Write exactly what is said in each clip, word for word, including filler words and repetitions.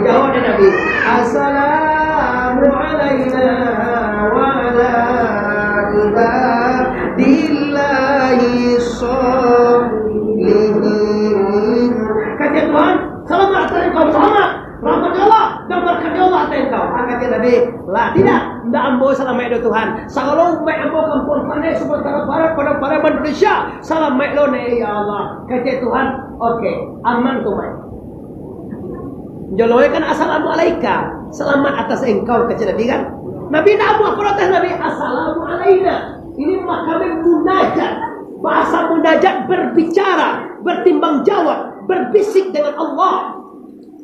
Jawab dek Nabi, "Assalamu alaina wa ala ibadillahi sholihin." Kata Tuhan, "Salamat atas engkau Muhammad, rahmat Allah dan barakat Allah atas engkau." Kata Nabi, "Lah, tidak, ndak ambo salamaik doh Tuhan. Sagalo umaik ambo kampuang pandai, Sumatera Barat, Padang Pariaman, Indonesia, salamaik lo neh, ya Allah." Kata Tuhan, "Oke, aman tu, Mai." Jolongnya kan, "Assalamu alaika, selamat atas engkau," kecek Nabi kan. Nabi ndak amuah protes, Nabi, "Assalamu alaina." Ini makam munajat. Bahasa munajat berbicara, bertimbang jawab, berbisik dengan Allah.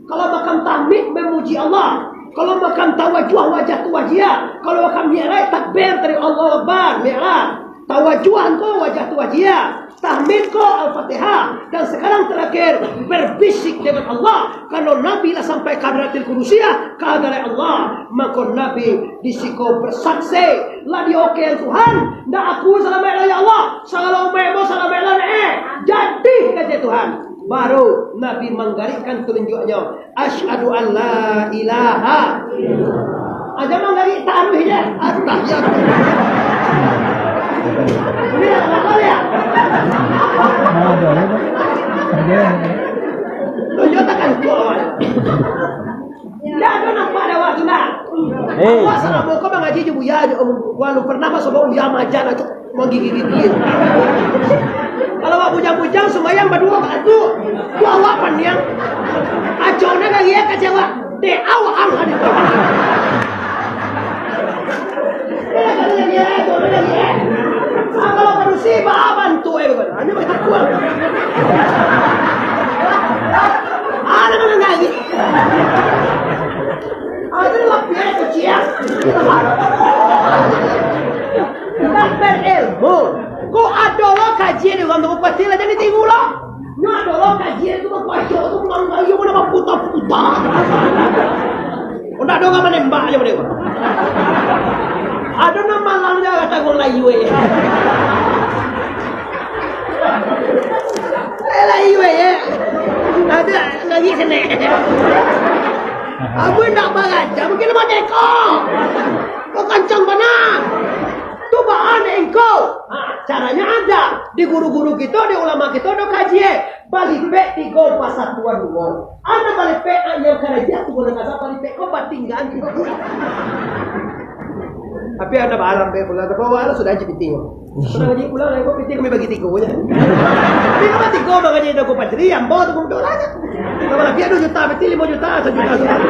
Kalau makam tahmid memuji Allah, kalau makam tawajuah wajah tu wajah, kalau makam mi'raj takbir tadi Allahu Akbar, mi'raj. Tawajuah engkau wajah tu wajah. Tahmid ko Al-Fatihah, dan sekarang terakhir berbisik dengan Allah. Kalau Nabi lah sampai ke hadratil kursiah, ke hadarat Allah, maka Nabi di siko bersaksi, "Lah diokean Tuhan, ndak aku salamaik lah, ya Allah, sagalo umaik ambo salamaik lah, eh." Jadi, kata Tuhan, baru Nabi manggarikkan telunjuknya, "Asyhadu an la ilaha illallah." Aja manggarik taruih je. Atahiyat. Ini dah apa ya? Tunjuk tangan tu awak. Ndak ado nampak dah awak tu, nah. Eh. Awak salamo ko mangaji jo buya jo, walau pernah masuk buya majan tu. Manggigit-gigit. Kalau awak bujang-bujang, sumbayang baduo wakatu. Tu awak paniang. Acau nan lagi, eh, kacau awak. Dek awak ang ado. Dek lagi, eh, tu lagi, eh. Ah, kalau padusi, ba-, bantu, eh, bukan. Hanya bagi takuang. Ah, nan lagi. Ah, tu lah, eh, kecil. Nak berilmu. Kok ado lo kaji di urang tu, pasti lah jadi tinggu lo. Nyo ado lo kaji tu, bapaco tu, manggayo, mana baputa-puta. Kok ndak ado urang manembak je, mana. Ado nan malang je, kata urang Melayu, eh. Eh, Melayu, eh. Ado lagi kena. Amun ndak baraja, mungkin merdeka. Kok kancang bana. Tu baa dek engkau? Ha, caranya ada. Di guru-guru kito, di ulama kito, ado kaji, eh. Balipek tigo, basatuan duo. Ado balipek, ah, nan karajo tu, guna kasa balipek ko batinggaan tigo. Tapi ado barang be pulang, tapi awak lah sudah aja piting. Sudah aja pulang, lah, ko piting kami bagi tigo je. Tapi kalau tigo, makanya dah ko pacari, ambo tu pun dolah. Kalau lagi ado juta, piting limo juta, sajuta, sajuta.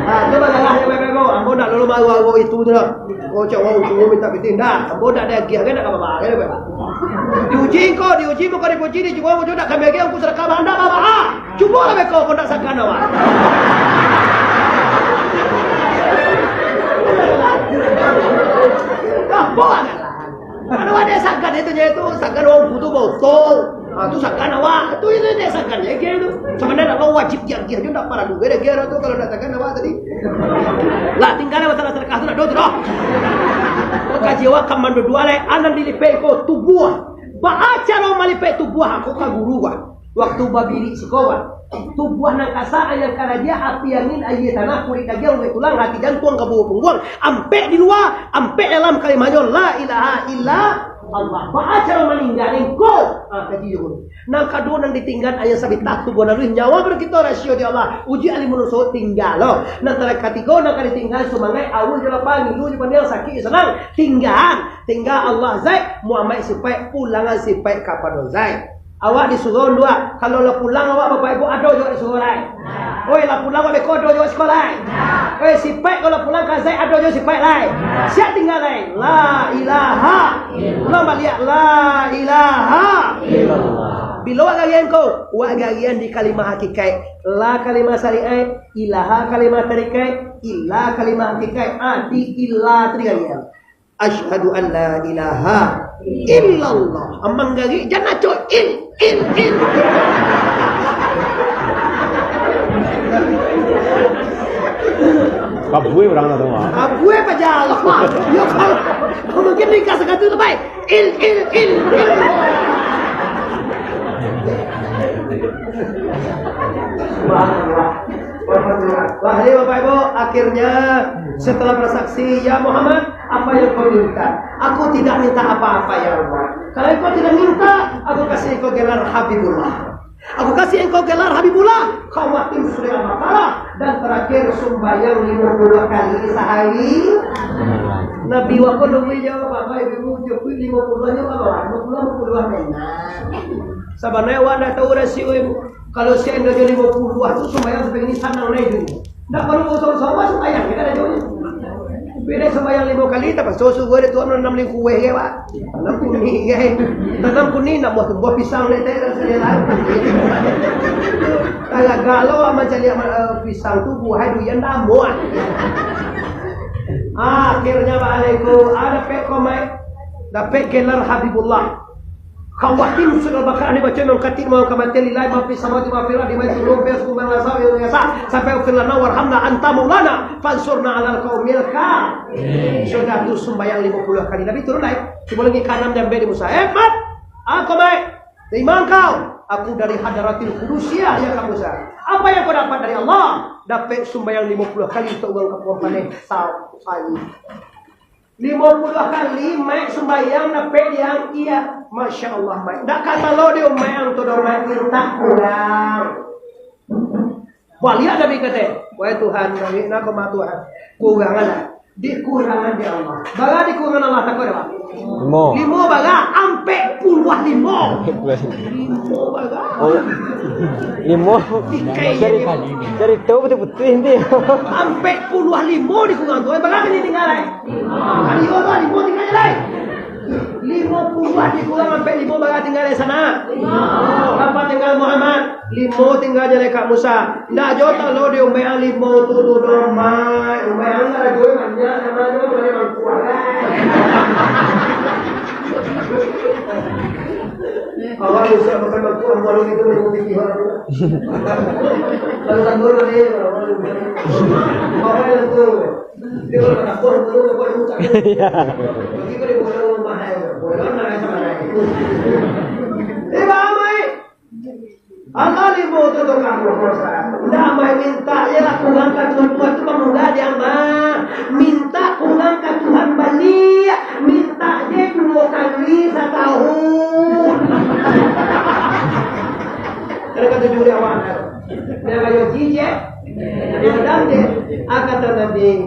Ah, tu bagalah yang baik-baik ko. Ambo ndak lalu bawa-bawa itu tu lah. Kocak wau suruh minta piting. Dah, ambo dak ada agiah kan, dak apa-apa kan, Pak. Diuji engkau, diuji muka dipuji, dicuba wujud dak kami agiah, aku sedekah bahan dak apa-apa. Ah, cuba lah beko, kau dak sakan awak. Apa lah? Kalau ada sakan itu, dia itu sakan wau tu botol. Ah, tu sakan awak. Tu itu dia sakan dia kira tu. Sebenarnya nak wajib dia dia tu nak parah dulu dia kira tu kalau nak sakan awak tadi. Lah tinggal masalah sedekah tu nak dulu tu dah. Kaji awak kaman dua lai, anan dilipek ko tubuah. Baa caro malipek tubuah ko ka guru, Wan. Waktu babirik siko, Wan. Tubuah nan kasa, ayang karajo, api angin, aia tanah, kulik dagiang, uwek tulang, hati jantuang, kabuah pungguang, ampek di lua, ampek dalam, kalimahnyo, la ilaha illa Allah. Baa caro maninggalan ko? Ah, kaji jo guru. Nan kaduo nan ditinggalan ayang sabitah tubuah nan luih nyawa baru kito rasio di Allah. Uji alim manuso tingga lo. Nan tarakhir katigo nan ka ditinggalan sumangaik, awun jo lapang, ngilu jo paniang, sakik jo sanang. Tinggalan. Tingga Allah zat, muamaik sipaik, pulangan sipaik kapado zat. Awak disuruah dua. Kalau lah pulang awak bapak ibu ado jo disuruah lai. Oi, lah pulang awak beko ado jo sikolah lai. Oi, sipaik kalau pulang ka zat ado jo sipaik lai. Siap tingga lai. La ilaha. Ulang baliak. La ilaha. Bilo awak garian ko? Awak garian di kalimah hakikat. La kalimah syariat, ilaha kalimah tarikat, illa kalimah hakikat. Ah, di illa tu digarian. Asyhadu an la ilaha illallah. Amang gari, jan acok il, il, il. Kabue urang lah tu, ah. Kabue paja lah. Yo, kalau, kalau mungkin nikah sakatu tu, baik. Il, il, il, il. Subhanallah. Subhanallah. Wahai Bapak Ibu, akhirnya setelah bersaksi, "Ya Muhammad, apa yang kau minta?" "Aku tidak minta apa-apa, ya Allah. Kalau engkau tidak minta, aku kasih engkau gelar Habibullah. Aku kasih engkau gelar Habibullah." Khawatim Surah Al-Baqarah dan terakhir sumbayang lima puluh kali sehari. Nabi wako dulu jawab, "Bapak Ibu, jawab lima puluh aja, kalau lima puluh, lima puluh aja." Sabananyo awak ndak tahu rasio ibu. Kalau si Endo jo limo puluah tu sumbayang sampai ini sanang naik tu. Ndak perlu kosong sama sumbayang, kita ada jauh. Beda sumbayang limo kali, tapi so subuh ada tuan enam lingkueh ya, Pak. Tanam kuning ya. Tanam kuning nak buah tu, buah pisang ni teh dan sekali lain. Kalau galau amat cari amat eh, pisang tu buah duyan dah muat. Akhirnya Pak Alaikum, ada pek komai, dapat gelar Habibullah. Khawatim Surah Al-Baqarah ni baca, mangkatik mau kamatian, "Lillahi ma fis samawati wa ma fil ardi, man dzal ladzi yaqbalu 'indahu illa bi idznih," sampai, "Ighfir lana warhamna anta maulana fansurna 'alal qaumil kafirin." Sudah tu sumbayang lima puluh kali. Nabi turun naik. Cuma lagi kanan diambil di Musa. "Eh, Mat! Aku mai. Terima engkau. Aku dari Hadratil Qudusiyah, ya Kak Musa." "Apa yang kau dapat dari Allah?" "Dapat sumbayang lima puluh kali untuk urang kampung paneh. Sa-, sayu." Limo puluah kali, Mak, sumbayang dapek diangkiak. Masya Allah, Mak. Ndak kato lo di Mak, ang tu do, Mak, mintak kurang. Baliak Nabi kato, "Wahai Tuhan, kami nak koma Tuhan. Kurang lah. Dikurangan di Allah." Bara dikurangan Allah, takut apa? Limo. Limo bara, ampek puluah limo. Limo bara. Oh. Limo. Dikai Cari, limo. Cari tahu betul-betul inti. Ampek puluah limo dikurang tu. Bara ni tinggal, eh? Limo tu, limo tinggal je, eh? Limo puluah dikurang ampek limo bara tinggal di sana. Berapa tinggal Muhammad? Limo tinggal je, Kak Musa. Ndak jo talo di umai ang limo tu, tu do, Mai. Umai ang ndak jo, banyak, sama jo, boleh mangkuah. Awak bisa makan mangkuah, baru itu minum tiki, baru. Kalau tandur ni, baru. Apa yang tu? Dia kalau tak kuat, baru, baru, baru. Iya. Bagi kau dia bodoh, mahal. Bodoh, mahal sama lain. Eh, Bang Mai. Allah ni mau tu tukang berkuasa. Ndak main minta je lah kurang ka Tuhan, Tuhan tu pamula dia mah. Minta kurang ka Tuhan baliak. Minta je dua kali satahun. Kada katuju dek awak. Dia kayo jijik. Dia dam je. Ah, kata Nabi,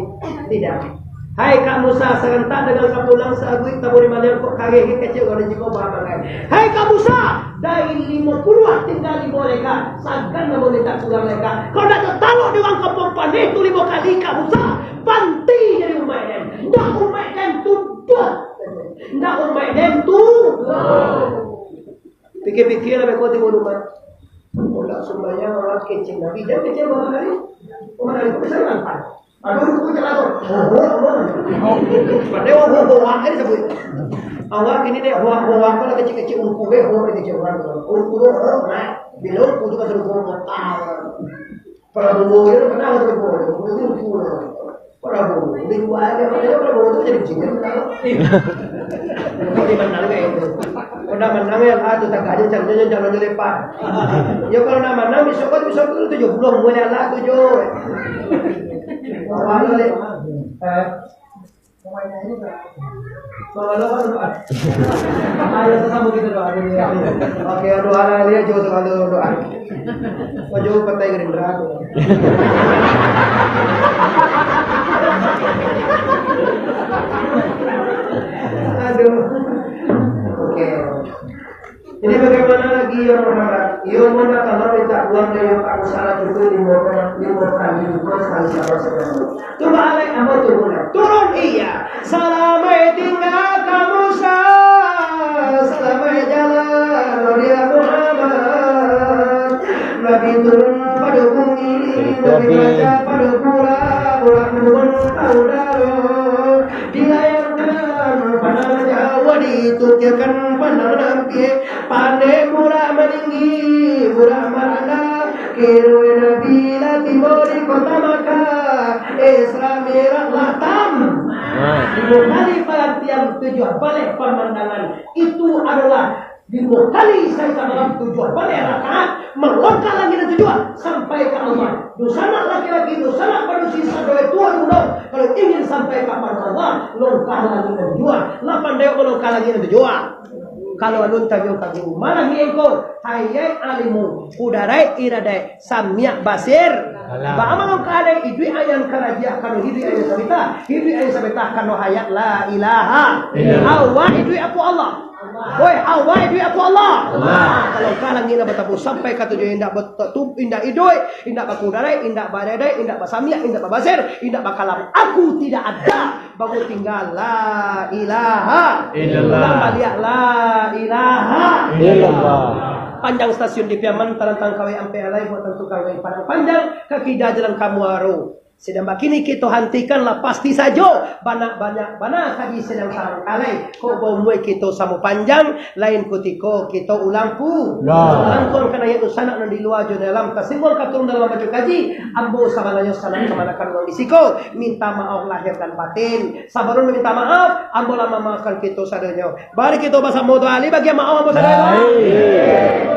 tidak. Hai Kak Musa, sarantak dengan sapulang sabuik taburi maliang kok kareh kecek urang jiko bahamangai. Hai Kak Musa, dari limo puluah tinggal limo leka, sagan namo minta kurang leka. Kau ndak tatalok di urang kampung paneh tu limo kali Kak Musa, panti jadi umaik den. Ndak umaik den tu doh. Ndak umaik den tu doh. Pikir-pikir lah beko tibo rumah. Kok ndak sumbayang urang kecek Nabi, jan kecek urang lain. Urang lain tu bisa nampak. Aduh, aku celaka. Hoho, hoho. Padahal hoho, hoho, hoho, kan disebut. Awak ini dek hoho, hoho, apa lah kecil-kecil ungku, eh, hoho, kecil orang tu. Ungku tu, hoho, nah. Bila ungku tu kan seru hoho, hoho. Prabowo itu pernah ada ungku, ungku tu ungku lah. Prabowo, di luar dia, Prabowo tu jadi jin, kan? Kok di mana, eh? Kok dah manang ya, lah tu tak ada calonnya, calonnya lepas. Ya, kalau nak manang, besok kan, besok tu tujuh puluh, umurnya lah tujuh. Awal le. Eh. Awal le kan, Pak. Ayo, sama-sama kita doa dulu ya. Oke, doa lah, dia juga selalu doa. Ojo Partai Gerindra tu. Aduh. Oke. Jadi bagaimana lagi ya Muhammad? Yo Muhammad, kalau minta uang dari Pak Musa lah cukup lima, lima kali itu sekali sama sekali. Coba alai apa turun? Turun iya. Salamaik tinggal Kak Musa, salamaik jalan Nabi Muhammad. Nabi turun pado bumi, Nabi baca pado pura, pura turun ka udaro. Dilayangkan pandangan jauah, ditukiakan pandangan ampia. Pandai pura maninggi, pura marandah. Kironyo Nabi lah tibo di kota Makkah. Isra Mi'raj lah tam. Nah. Limo kali parantian, tujuah baleh pamandangan. Itu adolah limo kali sahari samalam, tujuah baleh rakaat. Malangkah langik nan tujuah sampai ka Allah. Dunsanak laki-laki, dunsanak padusi, sadonyo tuo di gunung. Kalau ingin sampai ka Allah, langkah langik nan tujuah. Lapan dayok malangkah langik nan tujuah. Kalau alun tanyo ka guru, malah ni engko, hayat alimu, kudaraik iradaik, samiak basir. Alah. Baa malangkah alai, iduik ayang karajiah, kano iduik ayang sabita, iduik ayang sabita, kano hayat la ilaha. Iya. Awak iduik apo Allah? Woi, awak iduik apo Allah? Allah. Kalau ka langik nan batabuah sampai ka tujuah, indak batutup, indak iduik, indak bakudaraik, indak baradaik, indak basamiak, indak babasir, indak bakalam. Aku tidak ada. Baru tinggal la ilaha. Illallah. Ulang baliak la ilaha. Illallah. Panjang stasiun di Piaman, tarantang kawai ampek alai, buatan tukang gai Padang Panjang, kaki jalan ka Muaro. Sadang bakini kito hantikan lah, pasti sajo bana, banyak bana kaji sadang tarang alai. Kok baumua kito samo panjang, lain kutiko kito ulang pu-, Nah. ulang tuan kana ayat dunsanak nan di lua jo dalam, tasingguang ka turun dalam baju kaji. Ambo sabananyo sanak kamanakan urang di siko, minta maaf lahir dan batin. Sabalun minta maaf, ambo lah mamaafkan kito sadonyo. Mari kito basamo doa, Ali, bagian maaf ambo sadonyo. Baik.